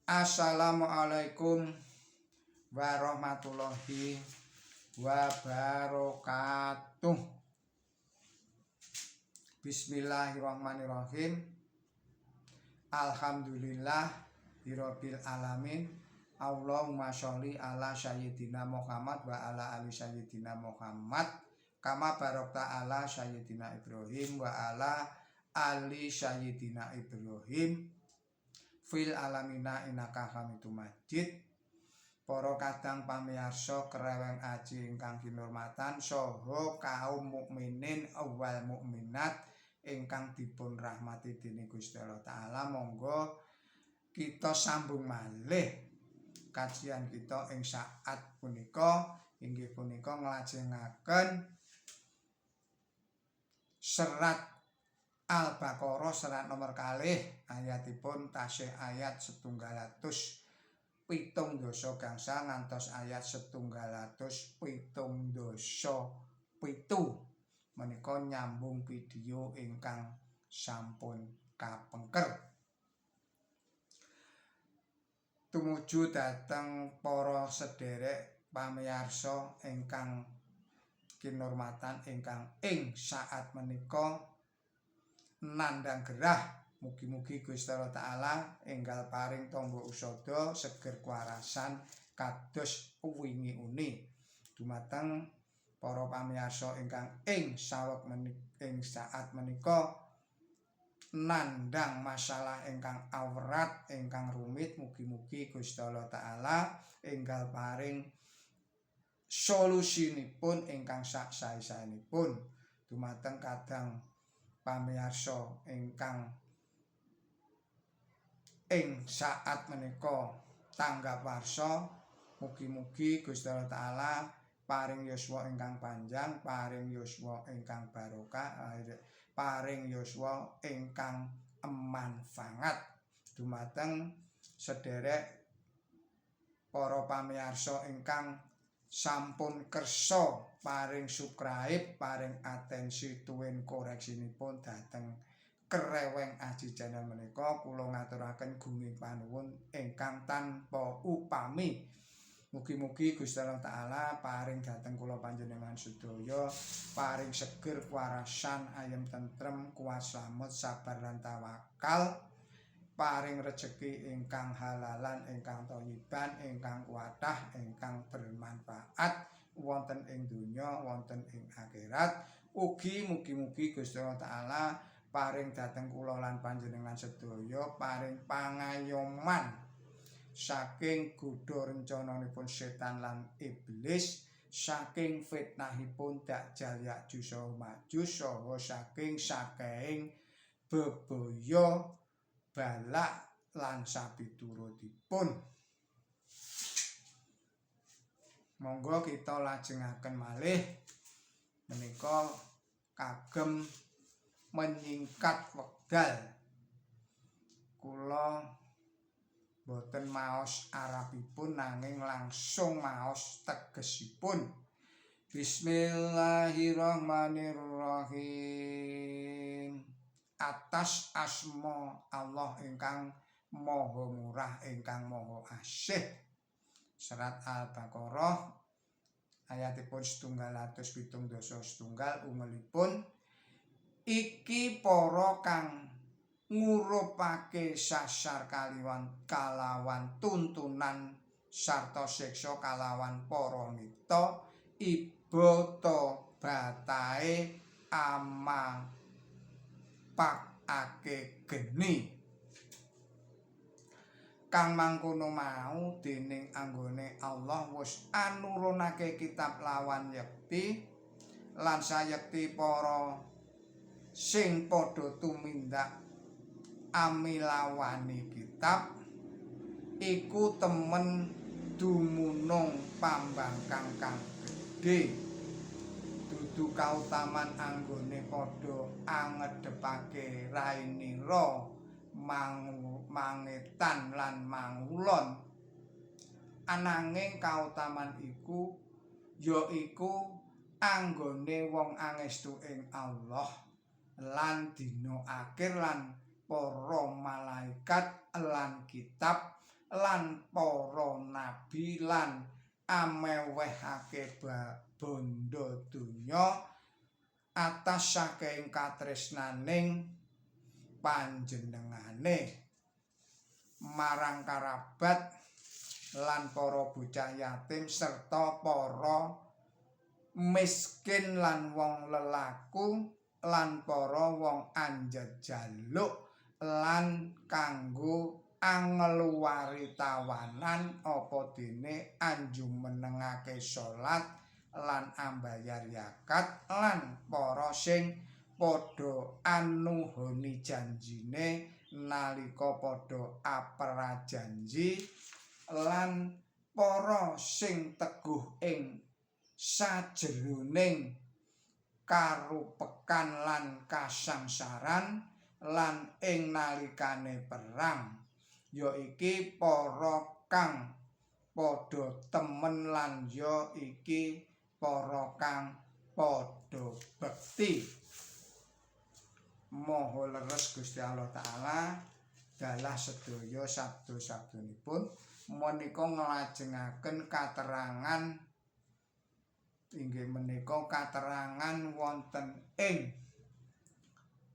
Assalamualaikum warahmatullahi wabarakatuh. Bismillahirrahmanirrahim. Alhamdulillah hirabbil alamin. Allahumma sholli ala sayyidina Muhammad wa ala ali sayyidina Muhammad kama barakta ala sayyidina Ibrahim wa ala ali sayyidina Ibrahim fil alamina innaka Hamidum Majid. Para kadang pamirsa Kreweng Aji ingkang kinurmatan saha kaum mukminin wal mukminat ingkang dipun rahmati dening Gusti Allah Taala, monggo kita sambung malih kajian kita ing saat punika, inggih punika nglajengaken serat Al-Baqarah serat nomor 2, ayatipun tasih ayat 170 gangsal ngantos ayat 177. Menika nyambung video ingkang sampun kapengker. Tumuju dhateng para sederek pamirsa ingkang kinurmatan ingkang ing saat menika nandhang gerah, mugi-mugi Gusti Allah Taala enggal paring tangga usada seger kuwarasan kados wingi uni. Dumateng para pamirsa ingkang ing saweg ing saat menika nandhang masalah ingkang awrat, ingkang rumit, mugi-mugi Gusti Allah Taala enggal paring solusinipun ingkang sak sae-saenipun. Dumateng kadang pamirsa ingkang ing saat menika tanggap warsa, mugi-mugi Gusti Allah Taala paring yuswa ingkang panjang, paring yuswa ingkang barokah, paring yuswa ingkang manfaat. Dumateng sederek para pamirsa ingkang sampun kersa paring subscribe, paring atensi tuwin koreksinipun dhateng Kreweng Aji Channel menika, kula ngaturaken gunging panuwun ingkang tanpa upami. Mugi-mugi Gusti Allah Taala paring dhateng kula panjenengan sedaya paring seger kuwarasan, ayem tentrem, kuat slamet, sabar lan tawakal, paring rejeki ingkang halalan, ingkang thayyiban, ingkang kuatah, ingkang bermanfaat wonten ing donya wonten ing akhirat. Ugi mugi-mugi Gusti Allah Taala paring dhateng kula lan panjenengan sedaya paring pangayoman saking godha rencananipun setan lan iblis, saking fitnahipun Dajjal Ya'juj Ma'juj, saha saking saking bebaya balak lan sapiturutipun. Monggo kita lajengaken malih menika kagem menyingkat wekdal. Kula boten maos Arabipun nanging langsung maos tegesipun. Bismillahirrahmanirrahim. Atas asma Allah ingkang Maha Murah ingkang Maha Asih. Serat Al-Baqarah ayatipun 171 ungelipun, iki para kang ngurupake sasar kaliwan kalawan tuntunan sarta siksa kalawan paranita iba ta batahe amapakake geni. Kang mangkono mau dening anggone Allah wis anurunake kitab lawan yekti lan sayekti para sing padha tumindak amilawani kitab iku temen dumunung pambangkang kang gedhe, dudu kautaman anggone padha angedhepake rainira mangetan lan mangulon, ananging kautaman iku ya iku anggone wong angestu ing Allah lan dina akhir lan para malaikat lan kitab lan para nabi lan amewehake bondo donya atas saking katresnaning panjenengane marang karabat lan para bocah yatim serta para miskin lan wong lelaku lan para wong anjejaluk lan kanggo angluwari tawanan apa dene anjumenengake salat lan ambayar zakat lan para sing padha anuhoni janjine nalika padha aprajanji lan para sing teguh ing sajeroning karupekan lan kasangsaran lan ing nalikane perang, ya iki para kang padha temen lan ya iki para kang padha bekti. Maha leres Gusti Allah Taala dalah sedaya sabda-sabdanipun. Menika nglajengaken katerangan, inggih menika katerangan wonten ing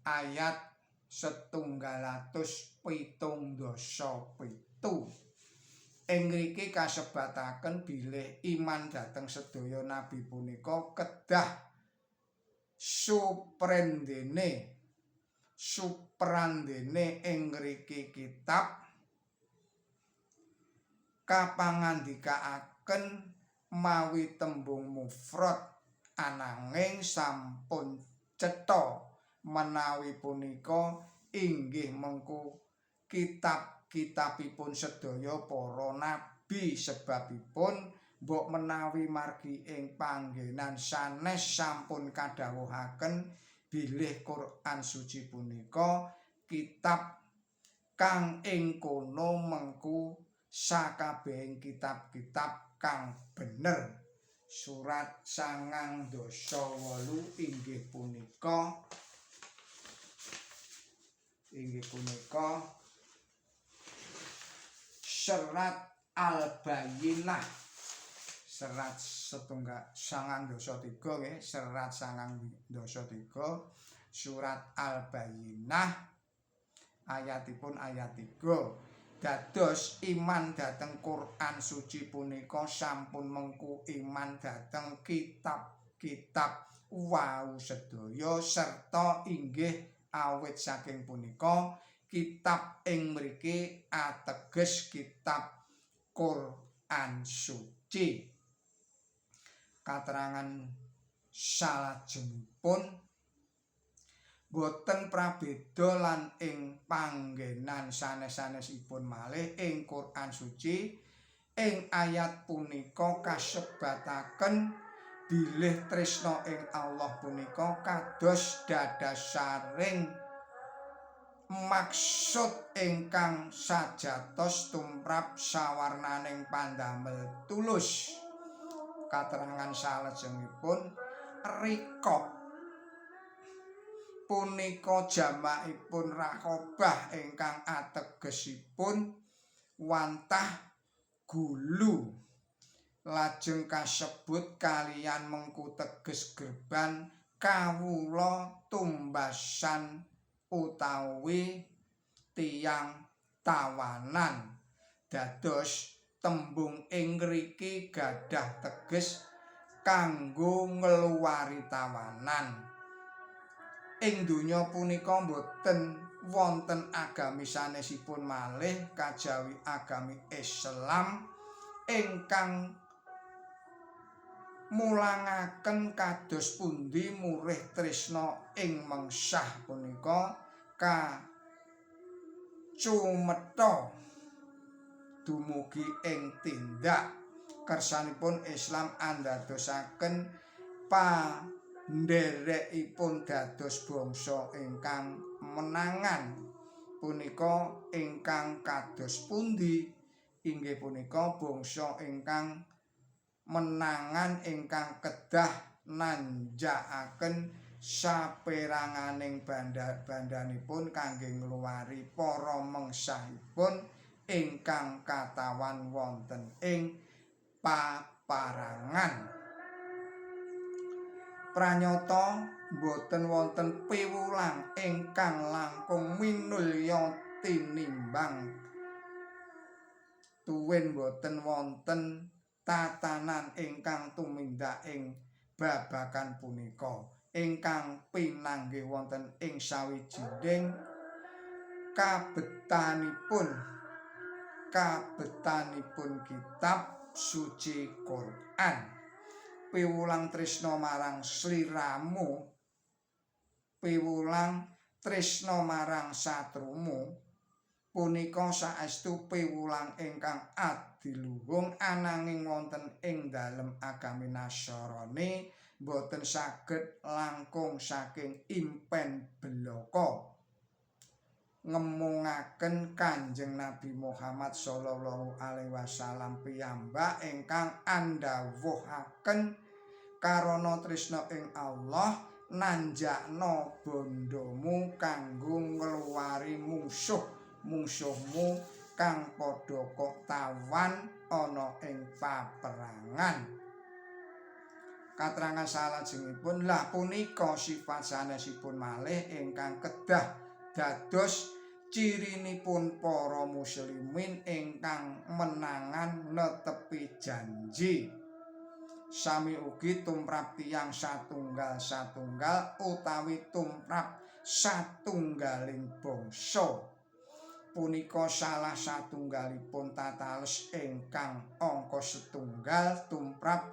ayat 177. Ing ngriki kasebataken bilih iman dhateng sedaya nabi punika kedah suprandene ing ngriki kitab kapangandikaaken mawi tembung mufrad, ananging sampun cetha menawi punika inggih mengku kitab-kitabipun sedaya para nabi, sebabipun mbok menawi margi ing panggenan sanes sampun kadhawuhaken bilih Quran suci punika kitab kang ing kono mengku sakabehing kitab-kitab kang bener. Surat 98 inggih punika serat Al-Bayyinah, serat setunggal 93 nggih, serat 93, surat Al-Bayyinah, ayatipun ayat 3. Dados iman dhateng Quran suci punika sampun mengku iman dhateng kitab-kitab wau sedaya, serta inggih awit saking punika kitab ing mriki ateges kitab Quran suci. Katerangan salajengipun boten prabeda lan ing panggenan sanes-sanesipun malih ing Quran suci ing ayat punika kasebataken bilih tresna ing Allah punika kados dadasaring maksud ingkang sajatos tumrap sawarnaning pandamel tulus. Katerangan salajengipun, rikob punika jamakipun rakobah ingkang ategesipun wantah gulu, lajeng kasebut kaliyan mengku teges gerban kawula tumbasan utawi tiyang tawanan. Dados tembung ing ngriki gadah teges kanggo ngluwari tawanan. Ing donya punika boten wonten agami sanesipun malih kajawi agami Islam ingkang mulangaken kados pundi murih tresna ing mengsah punika kacumetha dumugi ing tindak. Kersanipun Islam andadosaken pandherekipun dados bangsa ingkang menangan punika ingkang kados pundi? Inggih punika bangsa ingkang menangan ingkang kedah nanjakaken saperanganing banda-bandanipun kangge ngluwari para mengsahipun ingkang katawan wonten ing paparangan. Pranyata boten wonten piwulang ingkang langkung minulya tinimbang tuwin boten wonten tatanan ingkang tumindak ing babagan punika ingkang pinanggih wonten ing sawijining kabetanipun kitab suci Quran. Piwulang tresna marang sliramu, piwulang tresna marang satrumu punika saestu piwulang ingkang adiluhung, ananging wonten ing dalem agami Nasrani boten saged langkung saking impen belaka ngemungaken Kanjeng Nabi Muhammad sallallahu alaihi wasallam piyambak ingkang andhawuhaken karana tresna ing Allah nanjakno bondomu kanggo ngluwari mungsuh-mungsuhmu kang padha kok tawan ana ing paperangan. Katrangan salajengipun lah punika sifat sanesipun malih ingkang kedah dados cirinipun para muslimin ingkang menangan netepi janji. Sami ugi tumrap tiyang satunggal-satunggal utawi tumrap satunggaling bangsa. Punika salah satunggalipun tatales ingkang angka setunggal tumrap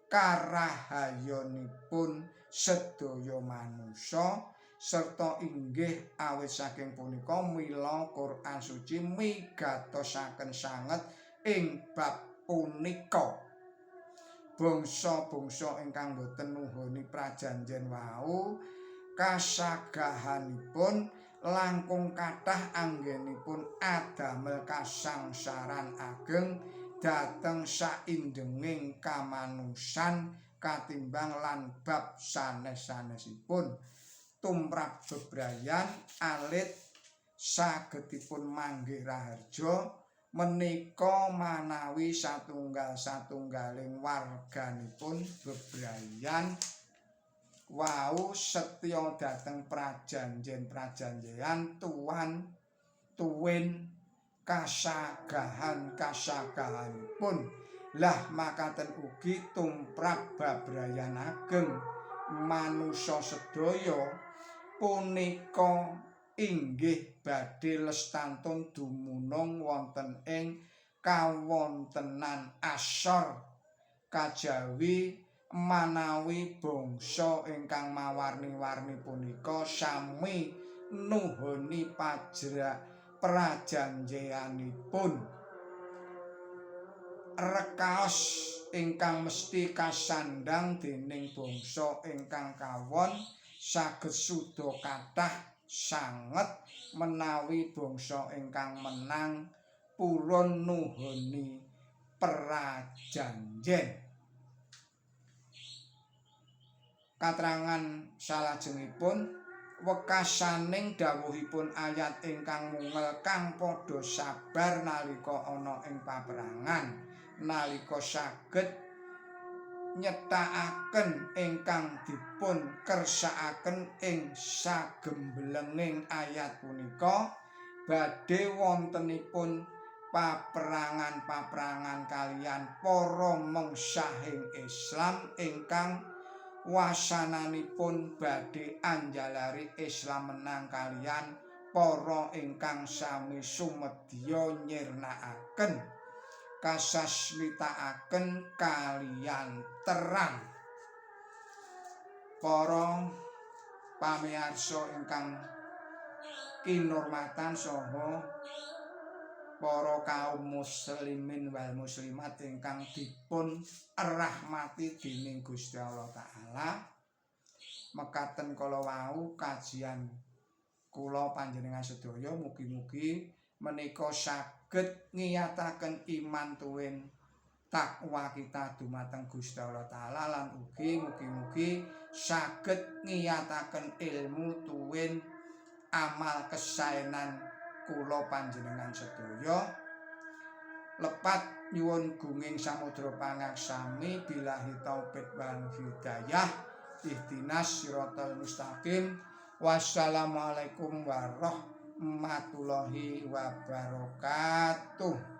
karahayonipun sedaya manungsa, serta inggih awit saking punika mila Quran suci migatosaken sanget ing bab punika. Bangsa-bangsa ingkang boten nuhoni prajanjen wau kasagahanipun langkung kathah anggenipun adamel kasangsaran ageng dhateng saindenging kamanusan katimbang lan bab sanes-sanesipun. Tumrap bebrayan alit sagedipun manggih raharja menika manawi satunggal-satunggaling warganipun bebrayan wau setya dhateng prajanjen-prajanjean tuan tuwin kasagahan-kasagahanipun. Lah makaten ugi tumrap babrayan ageng manusa sedaya punika inggih badhe lestantun dumunung wonten ing kawontenan asor kajawi manawi bangsa ingkang mawarni-warni punika sami nuhoni pajra prajanjeanipun. Rekaos ingkang mesti kasandhang dening bangsa ingkang kawon saged suda kathah sanget menawi bangsa ingkang menang purun nuhoni prajanjen. Katrangan salajengipun wekasaning dawuhipun ayat ingkang mungel kang padha sabar nalika ana ing paperangan, nalika saged nyethakaken ingkang dipun kersakaken ing sagemblenging ayat punika badhe wontenipun paperangan-paperangan kaliyan para mengsahing Islam ingkang wasananipun badhe anjalari Islam menang kaliyan para ingkang sami sumedya nyirnakaken kasasmitakaken kaliyan terang. Para pamirsa ingkang kinurmatan saha para kaum muslimin wal muslimat ingkang dipun rahmati dening Gusti Allah Ta'ala, mekaten kala wau kajian kula panjenengan sedaya mugi-mugi menika saged ngiyataken iman tuwin takwa kita dumateng Gusti Allah Ta'ala lan ugi mugi-mugi saged ngiyataken ilmu tuwin amal kesaenan kula panjenengan sedaya. Lepat nyuwun gunging samudra pangaksami, billahi taufik wal hidayah, ihdinas siratal mustaqim. Wassalamualaikum warahmatullahi wabarakatuh.